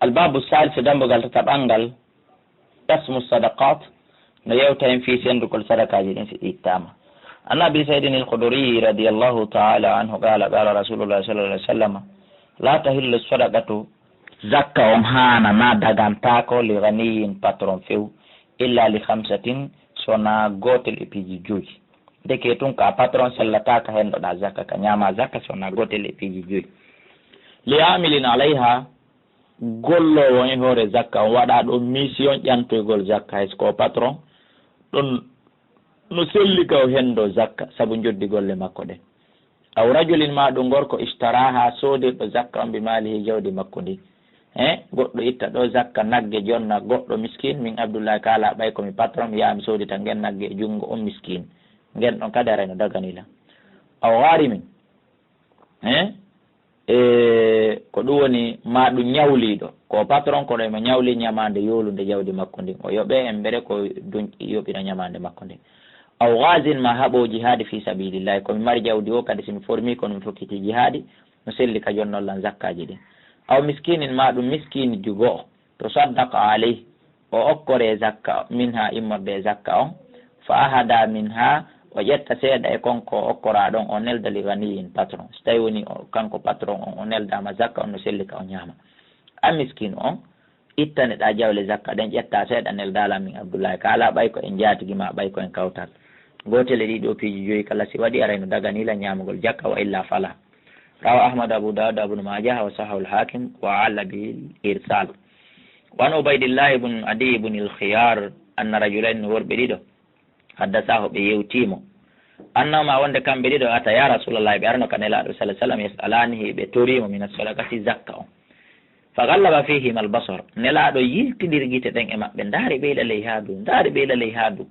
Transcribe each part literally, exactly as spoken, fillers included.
Albabu salis, dambugal tataɓal ngal, qasmu sadaqat, no yewta en fii senndugol sadakaaji ɗin si ɗi ittaama. An Abi Saidin al-Khudri radiyallahu ta'ala anhu qala, qala Rasulullah sallallahu alaihi wasallam, la tahillu sadaqatu, zakka on haananaa, dagantaako, li ghaniyin, patron few, illa li khamsatin, so wonaa gootel e piiji joyi. Ndeke tun ka patron sellataa ka hendoɗaa zakka, ka ñaamaa zakka, so wonaa gootel e piiji joyi. Li amilin alayha, golloowo on e hoore zakka on, waɗaa ɗo mission ƴantoygol zakka, hay so ko patron, ɗon no selli ka o hendoo zakka sabu njoddi golle makko ɗen. Aw rajulin, maa ɗum gorko, ishtaraha, soodirɗo zakka on, bi maalihi, jawdi makko ndin. He, goɗɗo itta ɗo zakka nagge, jonna goɗɗo miskin, min Abdullahi kaala, ɓay ko mi patron, mi yaha mi soodita ngen nagge e junngo on miskin. Ngen ɗon kadi aray no dagani lan. Aw gharimin, he, e, ko ɗum woni, maa ɗum ñawliiɗo. Ko patron, kono emo ñawli ñamaande yoolunde jawdi makko ndin. O yoɓe embere ko duñ-, yoɓira ñamaande makko ndin. Aw ghazin, maa haɓoowo jihaadi fi sabilillahi. Ko mi mari jawdi o, kadi si mi formi, kono mi fokkiti jihaadi, no selli ka jonnol lan zakkaaji ɗin. Aw miskinin, maa ɗum miskiinjo go'o, to saddaqa alayhi, o okkore zakka, minha, immorde e zakka on, fa ahada minha, o ƴetta seeɗa e kon ko o okkora ɗon, o nelda li ghaniyin, patron. So tawi woni o, kanko patron on, o neldaama zakka on, no selli ka o ñaama. A miskin on, ittaneɗaa jawle zakka ɗen, ƴettaa seeɗa, neldaa lan min Abdullahi kaala, ɓay ko en njaatigi maa ɓay ko en kawtal. Gootel e ɗii ɗoo piiji joyi kala si waɗi, aray no dagani lan ñaamugol jakka, wa illa fala. Rawa Ahmad, Abu Dawud, Ibnu Majah, wa sahhahu al-Hakim, wa alla bil irsal. Wa an Ubaydillah ibn Adi ibn al-Khiyar anna rajulayni, worɓe ɗiɗo, haddasahu, ɓe yewtii mo. Annahuma, wonde kamɓe ɗiɗo, ataya Rasulallah, ɓe arno ka Nelaaɗo sallallahu alaihi wasallam, yas'alanihi, ɓe torii mo, min as-sadaqati, zakka on. Fa ghallaba fihima al-basar, Nelaaɗo yiltindir gite ɗen e maɓɓe, ndaari ɓe ila ley haa dow, ndaari ɓe ila ley haa dow.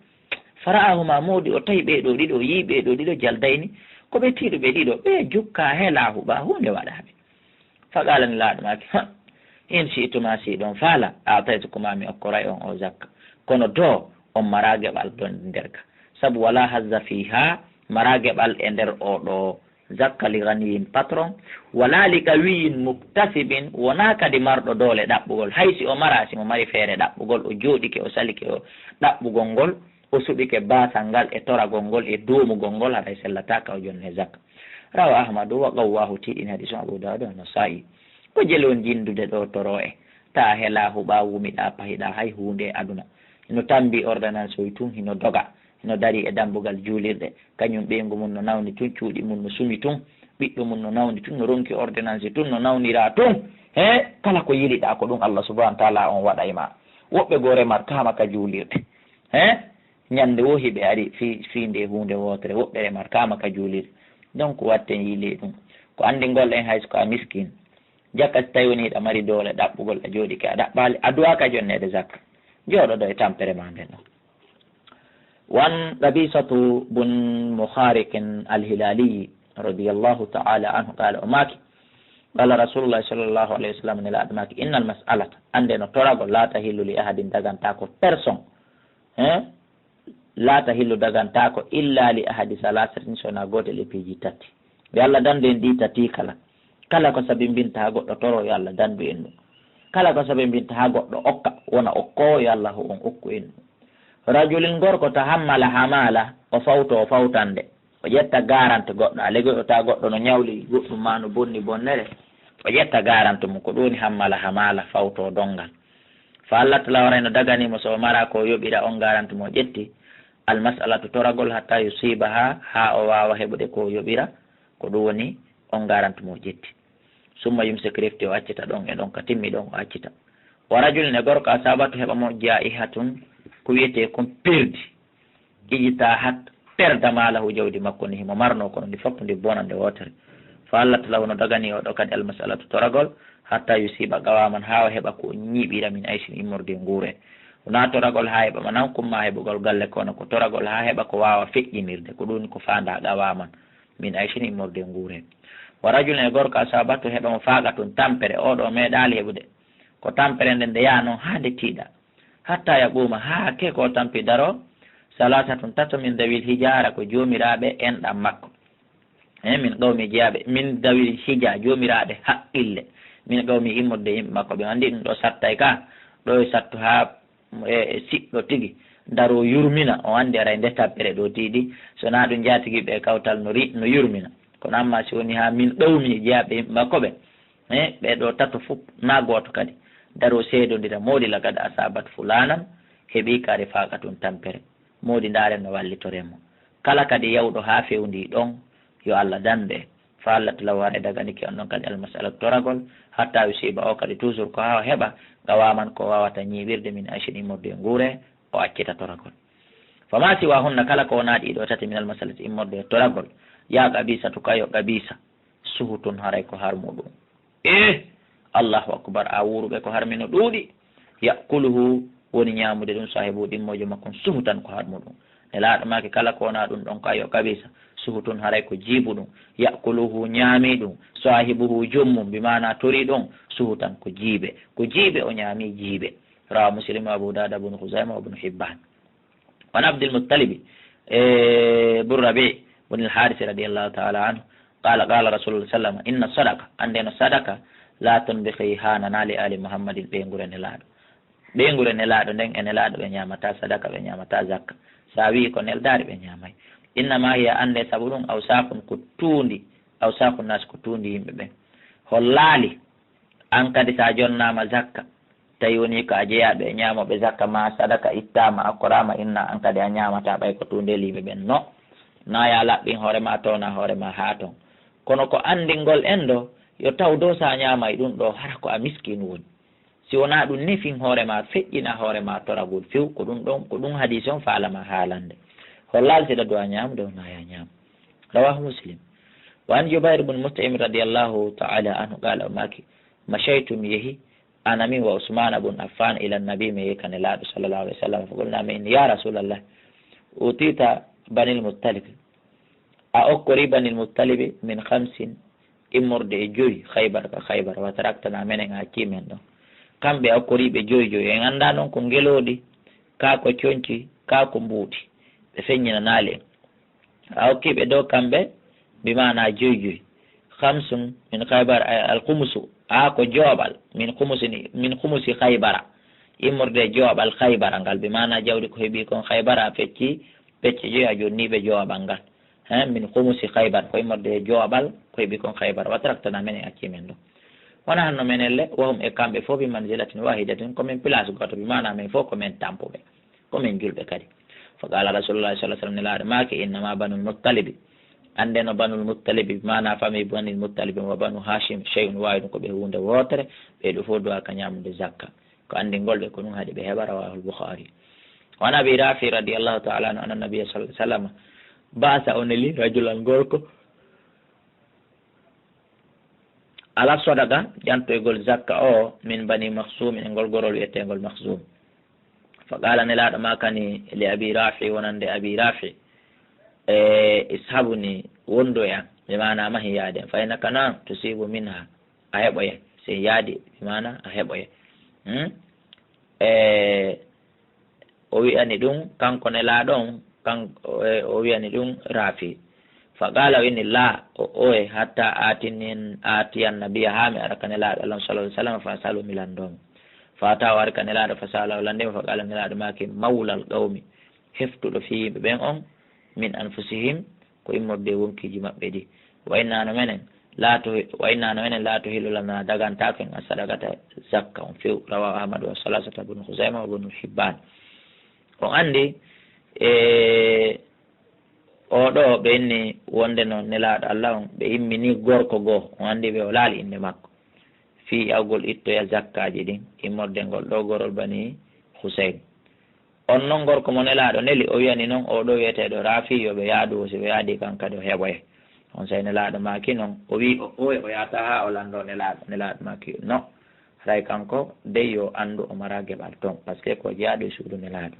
Fara'ahuma, moodi o tawi ɓee ɗoo ɗiɗo, o yi'i ɓee ɗoo ɗiɗo, jaldayni, ko ɓe tiiɗuɓe ɗiɗo, ɓe jukkaa he laahu ɓaa, huunde waɗaa ɓe. Fa qaala, Nelaaɗo maaki, ha, in shi'tuma, si hiɗon faala, a'taytukuma, mi okkoray on o zakka. Kono doo, on maraa geɓal don nder ka. Sabu walaa hazza fiihaa, maraa geɓal e nder oo ɗoo zakka li ghaniyin, patron, walaa li qawiyyin muktasibin, wonaa kadi marɗo doole ɗaɓɓugol. Hay si o maraa, si mo mari feere ɗaɓɓugol, o jooɗike, o salike o ɗaɓɓugol ngol, o suɓike baasal ngal e toragol ngol e duumugol ngol, haray sellataa ka o jonne zakka. Rawa Ahmadu wa qawwahu, tiiɗini hadiis on Abu Dawud wa Nasaa'i. Ko jeli on jinndude ɗoo toro e, taa he laahu ɓaa wumiɗaa pahiɗaa hay huunde e aduna. Hino tambi ordonnance oy tun, hino doga, hino dari e dambugal juulirɗe. Kañum ɓeyngu mun no nawni tun, cuuɗi mun no sumi tun, ɓiɗɗo mun no nawni tun, no ronki ordonnance tun, no nawniraa tun. He, kala ko yiliɗaa ko ɗun Allah subhanahu wa ta'ala on waɗay ma. Woɓɓe goo remarkaama ka juulirde. He, ñande woo hiɓe ari fii, fii nde huunde wootere, woɓɓe remarkaama ka juulirde. Donc, watten yili ɗun. Ko anndingol en hay so ko a miskin. Jakka si tawi woni hiɗa mari doole ɗaɓɓugol, a jooɗike, a ɗaɓɓaali, a duwaaka jonneede zakka. Jooɗoɗo e tampere maa nden ɗon. Wan Qabisatu bun Mukhariqin al-Hilali radiyallahu ta'ala anhu qala, o maaki, qala Rasulullah sallallahu alayhi wa sallam, Nelaaɗo maaki, innal mas'alata, annde no toragol, la tahillu li ahadin, dagantaako personne, hein? La tahillu, dagantaako, illa li ahadi salasatin, so wonaa gootel e piiji tati. Yo Allah dandu en ɗi tati kala. Kala ko sabimbinta haa goɗɗo toro, yo Allah dandu en ɗum. Kala ko sabimbinta haa goɗɗo okka, wona okkoowo, yo Allah on okku en ɗum. Rajulin, gorko, tahammala hamala, o fawto o fawtande. O ƴetta garante goɗɗo, a legoy o taa goɗɗo no ñawli goɗɗum maa no bonni bonnere. O ƴetta garante mum, ko ɗum woni hammala hamala, fawto donngal. Fa hallat lahu, haray no daganii mo so o maraa ko o yoɓira on garante mo o ƴetti. Al mas'alatu, toragol, hatta yusibaha, haa o waawa heɓude ko o yoɓira, ko ɗum woni on garante mo o ƴetti. Summa yumsik, refti o accita ɗon e ɗon, ka timmi ɗon o accita. Wa rajulin, e gorko, asabatu, heɓa mo, ja'ihatun, ko wiyetee kon perdi. Ijtahat, perda malahu, jawdi makko ndi himo marnoo, kono ndi fof ndi bona nde wootere. Fa hallat lahu, no daganii o ɗo kadi, al mas'alatu, toragol, hatta yusiba qawaman, haa o heɓa ko o ñiiɓira, min ayshin, immorde e nguure. Wonaa toragol haa heɓa ma nan kumma heɓugol galle, kono ko toragol haa heɓa ko waawa feƴƴinirde, ko ɗum ko faandaa qawaman, min ayshin, immorde e nguure. Wa rajulin, e gorko, asabatu, heɓa mo, faqatun, tampere, oo ɗoo meeɗaali heɓude. Ko tampere nden nde yaha non haa nde tiiɗa. Hatta yaquuma, haa ke ko tampi daro, salasatun, tato, min dawil hija, hara ko joomiraaɓe enɗam makko. E min qawmi, jeyaaɓe, min dawil hija, joomiraaɓe haqqille. Min qawmi, immorde e yimɓe makko ɓen. Anndi ɗum ɗo sattay ka, ɗo e sattu haa e, e siɗɗo tigi, daro yurmina, o anndi aray nde tappere ɗo tiiɗi. So naa ɗum njaatigi ɓe kawtal no ri-, no yurmina. Kono amma si woni haa min qawmi, jeyaaɓe yimɓe makko ɓe, e, ɓe ɗo tato fof, naa gooto kadi, daro seedondira, moodi laqad asaabat fulaanan, heɓi ka rifaaqatun tampere. Moodi ndaaren no wallitoree mo. Kala kadi yawɗo haa fewndii ɗon, yo Allah dandu en. Fa hallat lahu, haray daganike on ɗon kadi almasalatu toragol, hatta yusiba o kadi toujours ko haa o heɓa, qawaman ko o waawata ñiiɓirde min ayshin immorde e nguure, o accita toragol. Fama siwahunna, kala ko wonaa ɗii ɗoo tati min almasalati immorde e toragol, ya qabisatu, kayo qabisa, suhutun, haray ko harmuɗum. Eh, Allahu akbar, a wuuruɓe ko harmi no ɗuuɗi. Yakuluhu, woni ñaamude ɗum, saahibuhu, ɗimmoojo makko on, suhutan, ko harmuɗum. Nelaaɗo maaki kala ko wonaa ɗum ɗon ko ayo kabisa, suhutun, haray ko jiibuɗum. Yakuluhu, ñaami ɗum, saahibuhu, joom mum, bi maana tori ɗum, suhutan, ko jiibe. Ko jiibe o ñaami, jiibe. Rawa Muslim, Abu Dawud, Ibn Khuzaima, Ibn Hibban. Wa an Abdil Muttalibi, e, bun Rabi, bun al Harisi radiyallahu ta'ala anhu, qala, qala Rasulullah sallam, inna sadaqa, anndeno sadaka, la tunbaqi, haanana, li ali Muhammadin, ɓeynguure Nelaaɗo. Ɓeynguure Nelaaɗo nden e Nelaaɗo ɓe ñaamata sadaka, ɓe ñaamata zakka. Sa wi'i ko neldaari ɓe ñaamay. Innama hiya, annde sabu ɗum, awsaqun ko tuundi, awsaqun nas ko tuundi yimɓe ɓen. Hollaali, an kadi sa jonnaama zakka, tawi woni ko a jeyaaɓe e ñaamooɓe zakka ma sadaka ittaama, a okkoraama, inna an kadi a ñaamataa ɓay ko tuundeliiɓe ɓen. No, na ya laɓɓin hoore ma, towna hoore ma haa ton. Kono ko anndingol en ɗo, yo taw dow sa ñaamay ɗum ɗo, hara ko a miskiin woni. Si wonaa ɗum, nefin hoore ma, feƴƴina hoore ma toragol few. Ko ɗum ɗon, ko ɗum hadiis on faalama haalande. Hollaali si ɗa duwa ñaamude, wona ya ñaam. Rawahu Muslim. Wa an Jubayr bun Mut'im radiyallahu ta'ala anhu qala, o maaki, mashaytu, mi yehi, ana min wa Usmana bun Affan ila Nabi, mi yehi ka Nelaaɗo sallallahu alayhi wa sallam, fa qulna, min, ya Rasulallah, utita Banil Muttalib, a okkori Banil Muttalibi min khamsin, immorde e joyi, Khaybar ka Khaybar, wa taraktana, menen a accii men ɗon. Kamɓe a okkori ɓe joyi joyi, en anndaa non ko ngelooɗi, kaa ko conci, kaa ko mbuuɗi, ɓe feññinanaali en. A okki ɓe dow kamɓe, bi maana joyi joyi. Khamsun min Khaybar, ay, al khumusu, a ko jooɓal, min khumusi, min khumusi Khaybara, immorde e jooɓal Khaybara ngal, bi maana jawdi ko heɓi kon Khaybara, a fecci pecce joyi, a jonni ɓe jooɓal ngal. Hein, min khumusi Khaybar, ko immorde e jooɓal ko heɓi kon Khaybar, wa taraktana, menen accii men ɗo. Wona hanno menen le, wa hum, e kamɓe fof, bi manzilatin wahidatin, ko men place gooto, bi maana men fof ko men tampuɓe. Ko men julɓe kadi. Fa qala Rasulullah sallallahu alaihi wasallam, Nelaaɗo maaki, innama Banul Muttalibi. Anndeno Banul Muttalibi, maana famille Banil Muttalibi, wa Banu Hashim, shay'un wahidun, ko ɓe huunde wootere, ɓe ɗo fof duwa ka ñaamude zakka. Ko anndingol ɓe ko ɗum haɗi ɓe heɓa, rawahul Bukhari. Wa an Abi Rafi radiyallahu ta'ala anhu, anna Nabiyya sallallahu alaihi wasallam, ba'asa, o neli rajulan gorko, ala sadaqa, ƴantoygol zakka o, min Bani Makhzum, e ngol gorol wi'eteengol Makhzum. Fa qala, Nelaaɗo maakani li Abi Rafi, wonande Abi Rafi, e, ishabni, wondu e an, bi maana mahi yaade, fa innaka, nan, tusibu minha, a heɓoye, si yaadi, bi maana a heɓoye. Hmm? E, o wi'ani ɗum, kanko Nelaaɗo on, kan-, e, o wi'ani ɗum Rafi. Fa qala, o inni, la, o oye, hatta atinin, atiyan Nabiyya, haa mi ara ka Nelaaɗo Allah sallallahu alaihi wasallam, fa asalu, mi lanndoo mo. Fa ata, o ari ka Nelaaɗo, fa sala, o lanndii mo, fa qala, Nelaaɗo maaki, mawlal qawmi, heftuɗo fii yimɓe ɓen on, min anfusihim, ko immorde e wonkiiji maɓɓe ɗi. Wa inna no menen, la tuhi-, wa inna no menen, la tuhillu lana, dagantaako en, as-sadaqata, zakka on few. Rawahu Ahmad wa salasata, Ibn Khuzaima wa Ibn Hibban. On anndi, e, o ɗo ɓe inni wonde no Nelaaɗo Allah on, ɓe immini gorko goo, on anndi ɓe o laali innde makko. Fii awgol ittoya zakkaaji ɗin, immorde ngol ɗo gorol Bani Husayn. On non gorko mo Nelaaɗo neli, o wi'ani non oo ɗoo wi'eteeɗo Raafi yo ɓe yaadu, si ɓe yaadii kan kadi o heɓoye. Onsay Nelaaɗo maaki non, o wi'i o, o, o yaata haa o lanndoo Nelaaɗo. Nelaaɗo maaki no, haray kanko dey yo anndu o maraa geɓal ton, parce que ko jeyaaɗo e suudu Nelaaɗo.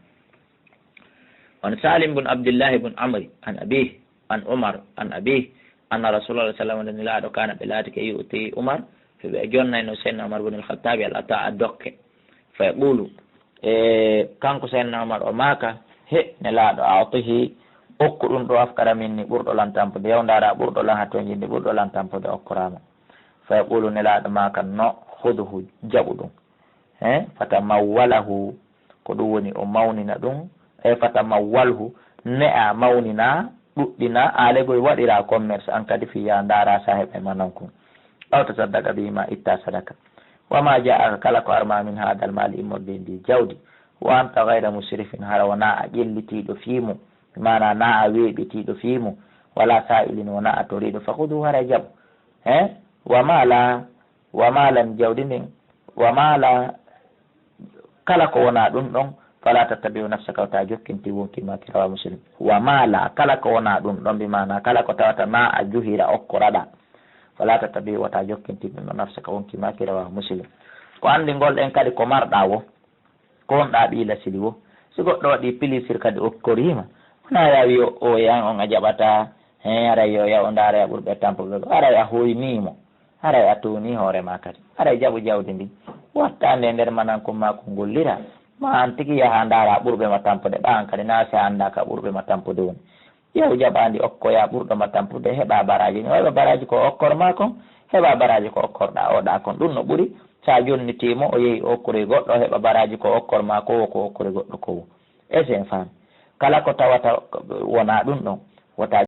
An Salim bun Abdillahi bun Amri, an abiihi, an Umar, an abiihi, anna Rasulallah sallallahu alaihi wasallam, Nelaaɗo kaana ɓe laatike yu'ti Umar, ɓe jonnayno Seydina Umar bun al-Khattabi al-ataa dokke. Fa yaqulu, e, kanko Seydina Umar o maaka, he Nelaaɗo, a'tihi, okku ɗum ɗo afqara minni, ɓurɗo lan tampude, yaw ndaara ɓurɗo lan hatonjinde, ɓurɗo lan tampude okkoraama. Wa yaqulu, Nelaaɗo maaka no, Khudhu, jaɓu ɗum. He, fatamawwalahu, ko ɗum woni o mawnina ɗum. E fatamawwalhu, ne'a, mawnina, ɗuɗɗina, aale goy waɗira commerce an kadi fiya ndaara saahiɓe ma nankun. Aw tasaddaqa bihi, ma itta sadaka. Wa ma ja'aka, kala ko arma, min hadal mali, immorde ndi jawdi. Wa anta ghayra musrifin, hara wona a ƴellitiiɗo fii mum, maana na a weeɓitiiɗo fii mum, wala sa'ilin, wona a toriiɗo, fa khudhu, hara jaɓu. He? Wa mala, wa malan, jawdi ndin, wa mala, kala ko wona ɗum ɗon, fala tattabi'u nafsaka, wata jokkinti wonki maaki, rawa Muslim. Wa mala, kala ko wona ɗum ɗon, bi maana kala ko tawata na a juhira okkoraɗa, fala tattabi'u, wata jokkinti ɗum ɗon, nafsaka, wonki maaki, rawa Muslim. Ko anndingol ɗen kadi ko marɗa wo, ko wonɗa ɓii lasili wo. Si goɗɗo waɗi pilisir kadi okkoriima, wona ya wi o, o yan on a jaɓata, he, aray yo ya o ndaara ya ɓurɓe tampuɓe, aray a hoynii mo, aray a tuunii hoore ma kadi, aray jaɓu jawdi ndin, watta nde nder manankun maakun gollira, ma an tigi yaha ndaara ɓurɓe ma tampude, ɓa an kadi na si a annda ka ɓurɓe ma tampude woni. Yahu jaɓa ndi okkoya ɓurɗo ma tampude, heɓa baraaji. No heɓa baraaji ko okkor ma kon, heɓa baraaji ko okkorɗa oɗa kon. Ɗum no ɓuri. Sa jonnitii mo, o yehi o okkoroy goɗɗo, heɓa baraaji ko okkor ma ko wo, ko okkoroy goɗɗo ko wo. Est-ce que en faami? Kala ko tawata wona ɗum ɗon, wota